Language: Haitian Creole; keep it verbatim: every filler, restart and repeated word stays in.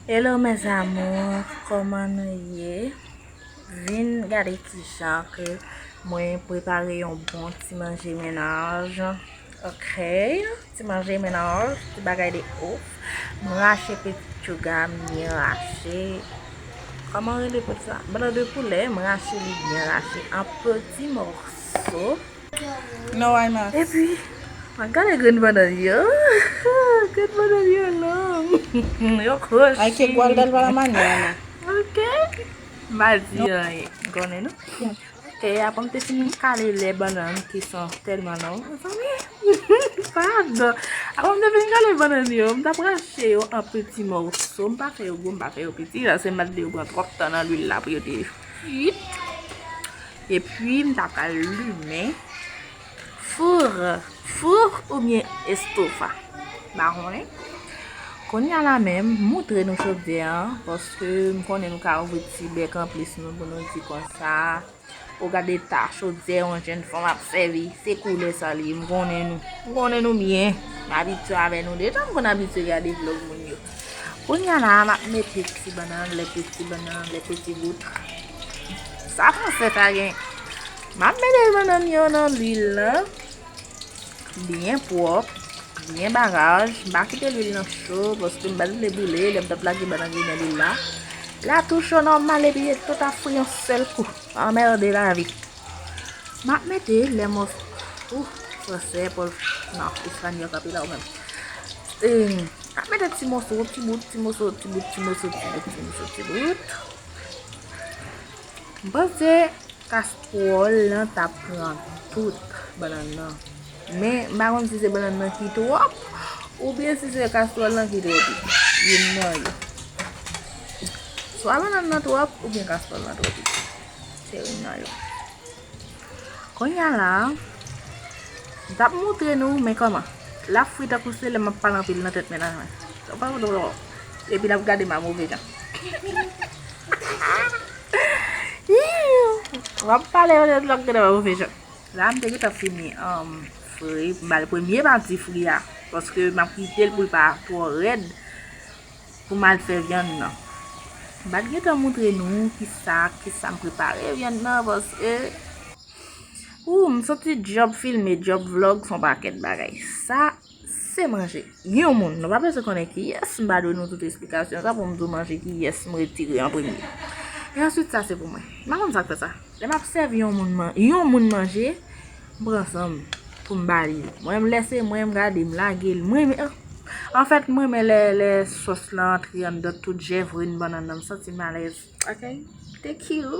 Hello mes amours, kòman nou ye? Vin gade kijan ke mwen prepare yon bon ti manje mennaj. Ok, ti manje mennaj, ti bagay de ouf. Mwen rache petit chouga, mwen rache. Kòman rele pou sa? Blan de poulè, mwen rache li byen rache an peti mòso. No, why not? Epi, gade grenn bannann yo. Grenn bannann yo long. Yo kwochi. Ay, ke gwal dal pa la manyè, Ana. Ok. M pa di anyen. M konnen nou. Ok, apre m te fin kale lè bannann ki son tèlman long. Mezanmi. Padon. Apre m te fin kale bannann yo, m t ap rache yo an peti mòso. M pa fè yo gwo, m pa fè yo piti. Paske m pa t vle yo pran twòp tan nan lwil la pou yo te frit. Epi, m ta pral limen four. Four oubyen estofa. M pa konnen. Kounye a la menm, montre nou chodyè an, paske m konnen nou ka ouvri ti bèk anplis nou pou nou di konsa. Ou gade ta chodyè yon jèn fanm ap sèvi, se koulè sa li ye, m konnen nou. M konnen nou byen. M abitye avè nou deja, m konn abitye gade vlòg moun yo. Kounye a la, m ap mete ti bannann, les petits bannann, les petits bouts. Sa fransè sa gen. M ap mete bannann yo nan lwil lan. Byen pwòp, byen bagaj. M pa kite lwil lan cho, paske m pa t vle boule, lè m t ap lage bannann yo nan lwil la. La tou cho nòmal, epi tout ap fri yon sèl kou. Anmède lavi. M ap mete lè mòso, ou, fransè, pòl, non, espanyòl k ap la ou menm. E, m ap mete ti mòso, ti bout, ti mòso, ti bout, ti mòso, ti bout, ti mòso, ti bout. M panse kastwòl lan t ap pran tout bannann nan. Men, m pa konn si se bannann nan ki twòp, oubyen si se kastwòl lan ki twò piti. Youn nan yo. Swa bannann nan twòp, oubyen kastwòl lan twò piti. Se youn nan yo. Kounye a la, m t ap montre nou, men kòman. L ap fri tankou se lè m ap pale anpil nan tèt mennaj mwen. Epi l ap gade m a move jan. M ap pale nan tèt l ap gade m a move jan. La, m te gentan fini, um, fri, m ba l premye pati fri a. Paske m ap kite l pou l pa twò rèd. Pou m al fè vyann nan. M pa t gentan montre nou kisa, kisa m prepare vyann nan, paske, ou, m soti djòb filme, djòb vlòg, se yon pakèt bagay. Sa, se manje. Yon moun, nou pa bezwen konnen kiyès, m pa dwe nou tout esplikasyon sa pou m di w manje kiyès m retire an premye. E answit, sa se pou mwen. M pa konn sa k fè sa. Lè m ap sèvi yon moun man-, yon moun manje, m pran san m pou m ba li. Mwen menm, lè se mwen, m gade, m lage l. Mwen menm, anfèt, mwen menm lè, lè sòs lan antre anndan tout jèvrin bannann nan, m santi m alèz. Ok? Thank you.